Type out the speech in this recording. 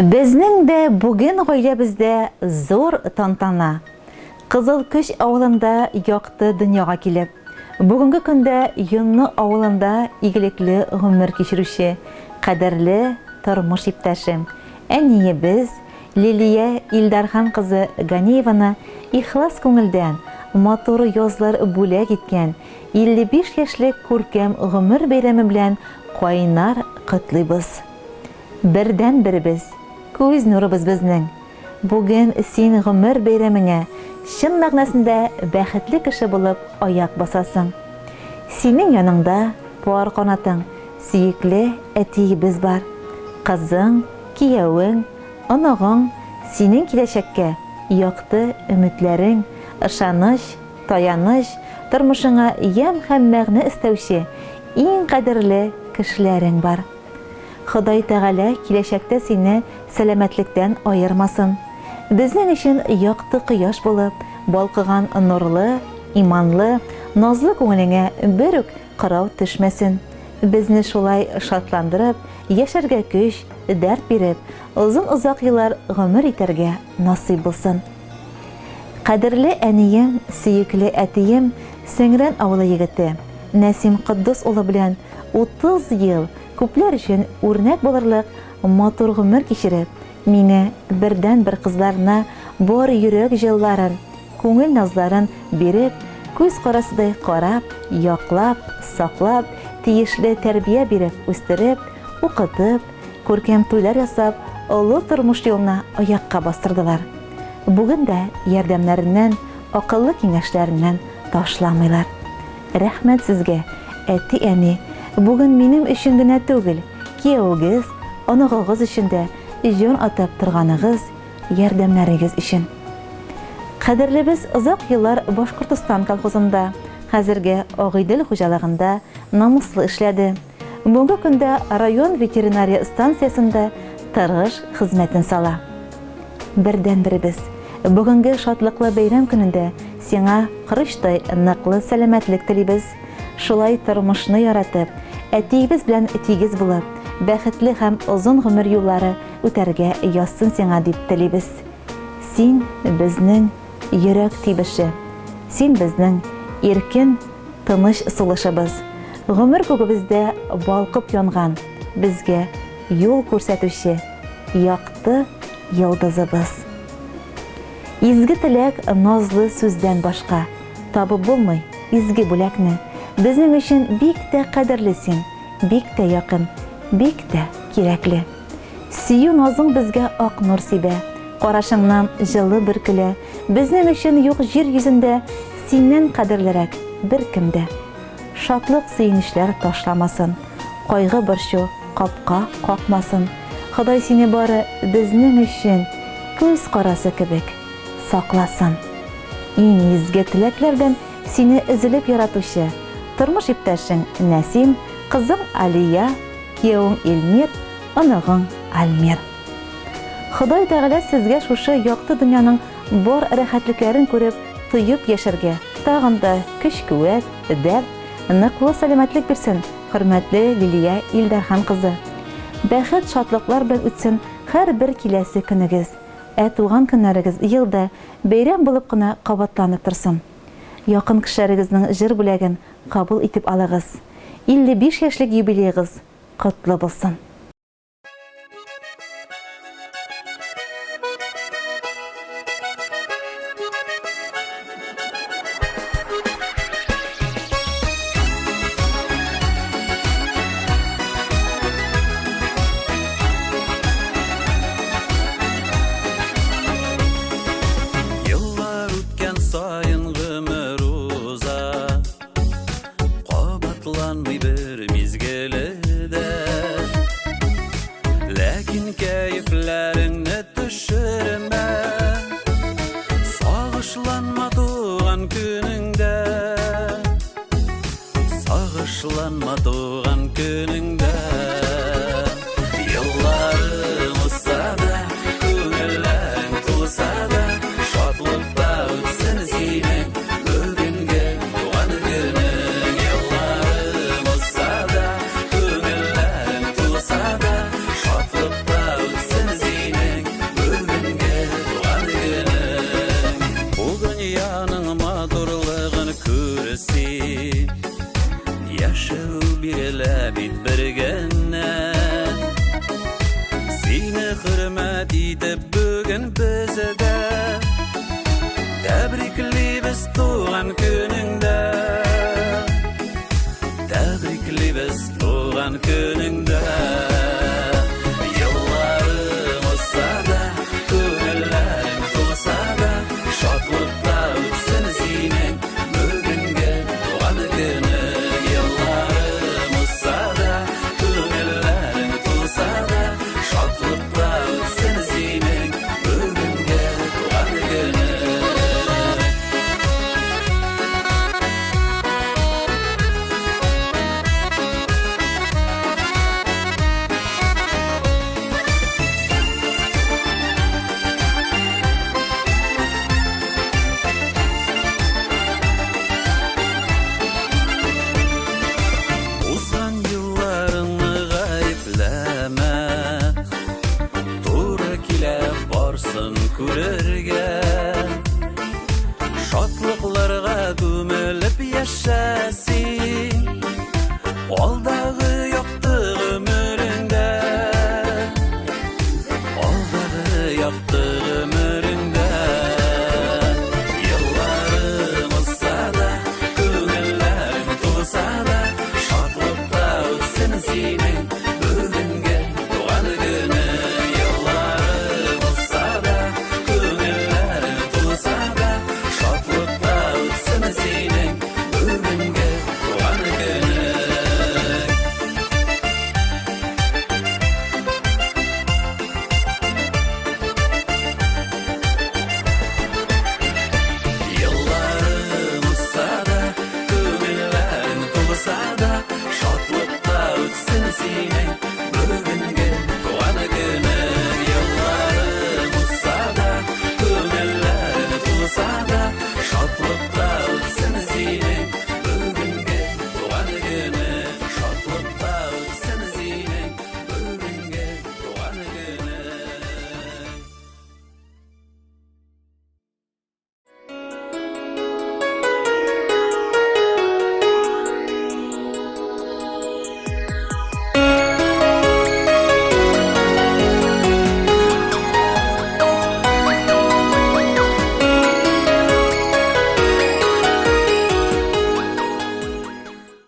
Безнең дә бүген гаиләбездә зур тантана. Кызыл Күч авылында якты дөньяга килеп, бүгенге көндә Йонны авылында игелекле гомер кичерүче кадерле тормыш иптәшем, әниебез Лилия Илдархан кызы Ганиеваны ихлас күңелдән матур язлар бүләк иткән 55 яшьлек күркәм гомер бәйрәме белән кайнар котлыйбыз. Бердәнберебез, күз нурыбыз безнең. Бүген син гомер бәйрәмеңә чын мәгънәсендә бәхетле кеше булып аяк басасың. Синең яныңда пар канатың, сөекле әтиебез бар. Кызың, киявең, оныгың, синең киләчәккә якты өметләрең, ышаныч, таяныч, тормышыңа ямь һәм мәгънә өстәүче иң кадерле кешеләрең бар. Ходай Тәгалә киләчәктә сине сәламәтлектән аермасын. Безнең өчен якты кояш булып балкыган нурлы, иманлы, назлы күңелеңә бер үк кырау төшмәсен. Безне шулай шатландырып, яшәргә көч, дәрт биреп, озын-озак еллар гомер итәргә насыйп булсын. Кадерле әнием, сөекле әтием, Сеңрән авылы егете Нәсим Котдус улы белән 30 ел күпләр өчен үрнәк булырлык матур гомер кичереп, мине бердәнбер кызларына бар йөрәк җылыларын, күңел назларын биреп, күз карасыдай карап, яклап, саклап, тиешле тәрбия биреп үстереп, укытып, күркәм туйлар ясап, олы тормыш юлына аякка бастырдылар. Бүген дә ярдәмнәреннән, акыллы киңәшләреннән ташламыйлар. Рәхмәт сезгә, әти-әни, бүген минем өчен генә түгел, киявегез, оныгыгыз өчен дә җан атып торганыгыз, ярдәмнәрегез өчен. Кадерлебез озак еллар Башкортостан колхозында, хәзерге Агыйдел хуҗалыгында намуслы эшләде. Бүгенге көндә район ветеринария станциясендә тырыш хезмәтен сала. Бердәнберебез, бүгенге шатлыклы бәйрәм көнендә сиңа корычтай ныклы сәламәтлек телибез. Шулай тормышны яратып, әтиебез белән тигез булып, бәхетле һәм озын гомер юллары үтәргә язсын сиңа дип телибез. Син, безнең йөрәк тибеше. Син безнең иркен, тыныч сулышыбыз. Гомер күгебездә балкып янган, безгә юл күрсәтүче якты йолдызыбыз. Изге теләк назлы сүздән башка табып булмый изге бүләкне. Безнең өчен бик тә кадерле син, бик тә якын, бик тә кирәкле. Сөю назың безгә ак нур сибә, карашыңнан җылы бөркелә. Безнең өчен юк җир йөзендә синнән кадерлерәк беркем дә. Шатлык-сөенечләр ташламасын, кайгы-борчу капка какмасын. Ходай сине бары безнең өчен күз карасы кебек сакласын. Иң изге теләкләрдән сине өзелеп яратучы тормыш иптәшең Нәсим, кызың Алия, киявең Илмир, оныгың Альмир. Ходай Тәгалә сезгә шушы якты дөньяның бар рәхәтлекләрен күреп, тоеп яшәргә тагын да көч-куәт, дәрт, ныклы сәламәтлек бирсен, хөрмәтле Лилия Илдархан кызы. Бәхет-шатлыклар белән үтсен һәрбер киләсе көнегез. Ә туган көннәрегез ел да бәйрәм булып кына кабатланып торсын. Якын кешеләрегезнең җыр бүләген кабул итеп алыгыз. 55 яшьлек юбилеегыз котлы булсын! Еллар үткән саен гомер уза, Кабатланмый бер мизгеле дә. бирелә бит бер генә. Сине хөрмәт итеп бүген без дә тәбриклибез туган көнеңдә. Тәбриклибез туган көнеңдә. Елларың узса да, күңелләрең тулса да, шатлыкта үтсен синең бүгенге туган көнең. Елларың узса да, күңелләрең тулса да, шатлыкта үтсен синең бүгенге туган көнең. Узган елларыңны гаепләмә, туры килә барсын күрергә. Шатлыкларга күмелеп яшә син, алдагы якты гомереңдә. Алдагы якты гомереңдә. Елларың узса да, күңелләрең тулса да, шатлыкта үтсен синең бүгенге туган көнең. Елларың узса да, күңелләрең тулса да, шатлыкта үтсен синең бүгенге туган көнең. Елларың узса да, күңелләрең тулса да, шатлыкта үтсен синең